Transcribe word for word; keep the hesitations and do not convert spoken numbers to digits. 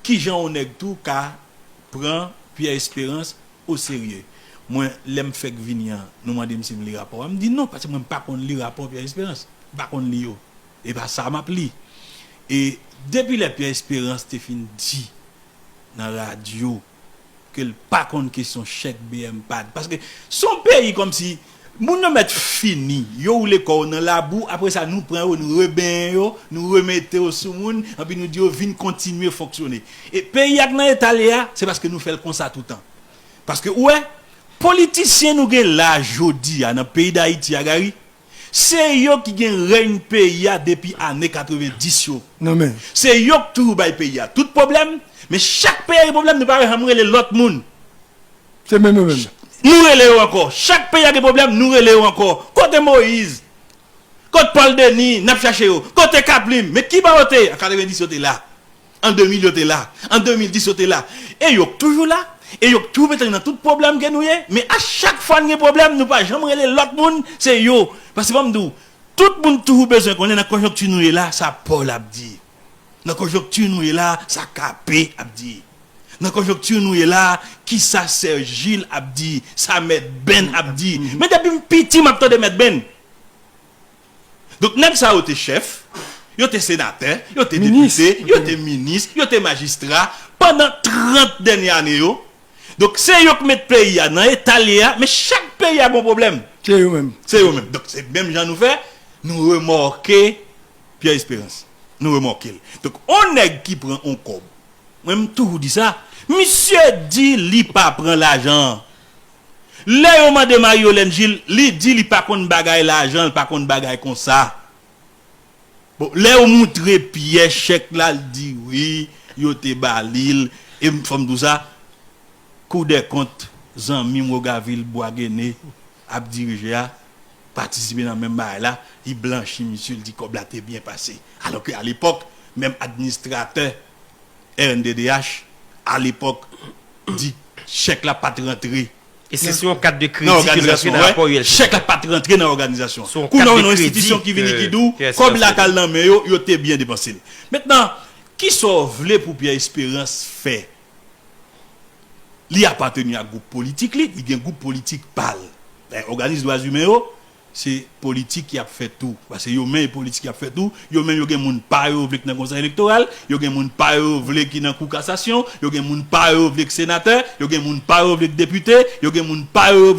Kijan yon nèg tou ka pran Pierre Espérance oserye? Mwen, lè m fèk vini an, nou mande m si m li rapò a. M di non, paske mwen m pa konn li rapò Pierre Espérance. M pa konn li yo. E pa sa m ap li. E depi lè Pierre Espérance te fin di nan radyo ke l pa konn kesyon chèk B M pad. Paske se yon peyi kòmsi moun yo mèt fini, yo woule kò yo nan labou, apre sa nou pran yo, nou rebenyen yo, nou remete yo sou moun, anpi nou di yo vin kontinye fonksyone. E peyi a k nan eta l ye a, se paske nou fè l konsa toutan. Paske ou wè, politisyen nou gen la jodi a nan peyi Dayiti a, Gary, se yo ki gen rèy peyi a depi ane katrevenndis yo. Non, men. Se yo k toujou bay peyi a tout pwoblèm, men chak peyi a gen pwoblèm, nou pa janm rele lòt moun. Se menm yo menm. Nou rele yo ankò. Chak peyi a gen pwoblèm, nou rele yo ankò. Kote Moïse? Kote Paul Denis? N ap chache yo. Kote Kaplim? Men ki bò yo te ye? An katrevenndis yo te la. An de mil yo te la. An de mil dis yo te la. E yo k toujou la. E yo k toujou mete n nan tout pwoblèm ke nou ye. Men a chak fwa n gen pwoblèm, nou pa janm rele lòt moun, se yo. Paske ban m di w, tout moun toujou bezwen konnen nan konjonkti nou ye la, sa Paul ap di. Nan konjonkti nou ye la, sa K P ap di. Nan konjonkti nou ye la, kisa Serge Gilles ap di, sa Mèt Ben ap di. Men depi m piti, m ap tande Mèt Ben. Donk, nèg sa yo te chèf, yo te senatè, yo te depite, yo te minis, yo te majistra pandan trant dènye ane yo. Donk, se yo k met peyi a nan eta l ye a, men chak peyi a gon pwoblèm. Se yo menm. Se yo menm. Donk, se menm jan nou fè, nou remòke Pierre Espérance. Nou remòke l. Donk, on nèg ki pran on kòb, mwen, m toujou di sa, misye di li pa pran lajan an. Lè yo mande Marie Yolène Gilles, li di li pa konn bagay lajan, li pa konn bagay konsa. Bon, lè yo moutre Pierre chèk la, l di wi, yo te ba li l. E m, fò m di w sa, Kou dè kont, zanmi m Wogavil Bwagene ap dirije a, patisipe nan menm bagay la, li blanchi misye, li di kòb la te byen pase. Alòske alepòk, menm administratè R N D D H, alepòk, di chèk la pa t rantre. E se sou yon kat de kredi ke l rantre nan rapò U L C C. Chèk la pa t rantre nan òganizasyon. Kounye a, yon enstitisyon ki vini ki di w, kòb la k al nan men yo, yo te byen depanse l. Mentnan, kisa w vle pou Pierre Espérance fè? Li apateni a gwoup politik li, li gen gwoup politik pa l. Dayè, òganis dwa imen yo, se politik y ap fè tou. Paske yo menm e politik y ap fè tou, yo menm yo gen moun pa yo yo vle k nan Konsèy Elektoral, yo gen moun pa yo yo vle ki nan Kou Kasasyon, yo gen moun pa yo yo vle k senatè, yo gen moun pa yo yo vle k depite, yo gen moun pa yo yo